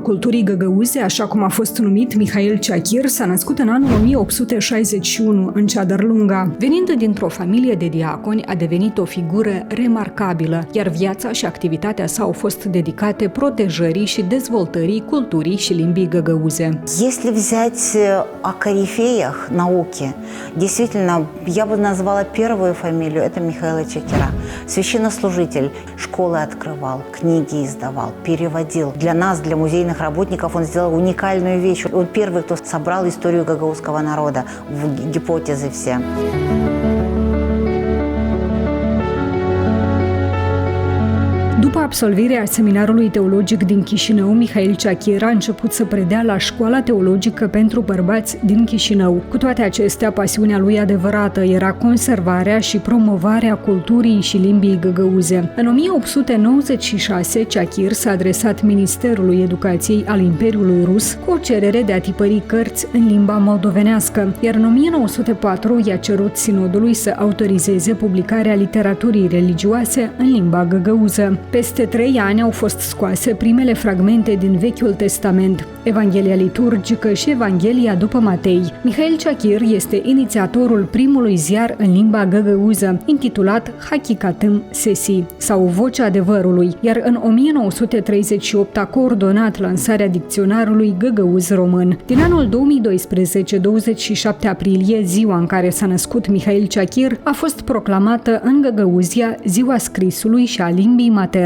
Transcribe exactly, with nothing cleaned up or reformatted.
Culturii găgăuze, așa cum a fost numit Mihail Ciachir, s-a născut în anul o mie opt sute șaizeci și unu în Ceadărlunga. Venind dintr-o familie de diaconi, a devenit o figură remarcabilă, iar viața și activitatea sa au fost dedicate protejării și dezvoltării culturii și limbii găgăuze. Если взять, э, о корифеях науки, действительно, я бы назвала первую фамилию, это Михаила Чакира. Священнослужитель, школы открывал, книги издавал, переводил. Для нас, для музейных работников он сделал уникальную вещь. Он первый, кто собрал историю гагаузского народа в г-, гипотезы все. După absolvirea Seminarului Teologic din Chișinău, Mihail Ciachir a început să predea la Școala Teologică pentru Bărbați din Chișinău. Cu toate acestea, pasiunea lui adevărată era conservarea și promovarea culturii și limbii găgăuze. În o mie opt sute nouăzeci și șase, Ciachir s-a adresat Ministerului Educației al Imperiului Rus cu o cerere de a tipări cărți în limba moldovenească, iar în o mie nouă sute patru i-a cerut sinodului să autorizeze publicarea literaturii religioase în limba găgăuză. Peste trei ani au fost scoase primele fragmente din Vechiul Testament, Evanghelia liturgică și Evanghelia după Matei. Mihail Ciachir este inițiatorul primului ziar în limba găgăuză, intitulat Hakikatım Sesi, sau Vocea Adevărului, iar în o mie nouă sute treizeci și opt a coordonat lansarea dicționarului găgăuz-român. Din anul două mii doisprezece, douăzeci și șapte aprilie, ziua în care s-a născut Mihail Ciachir, a fost proclamată în Găgăuzia Ziua Scrisului și a Limbii Materne.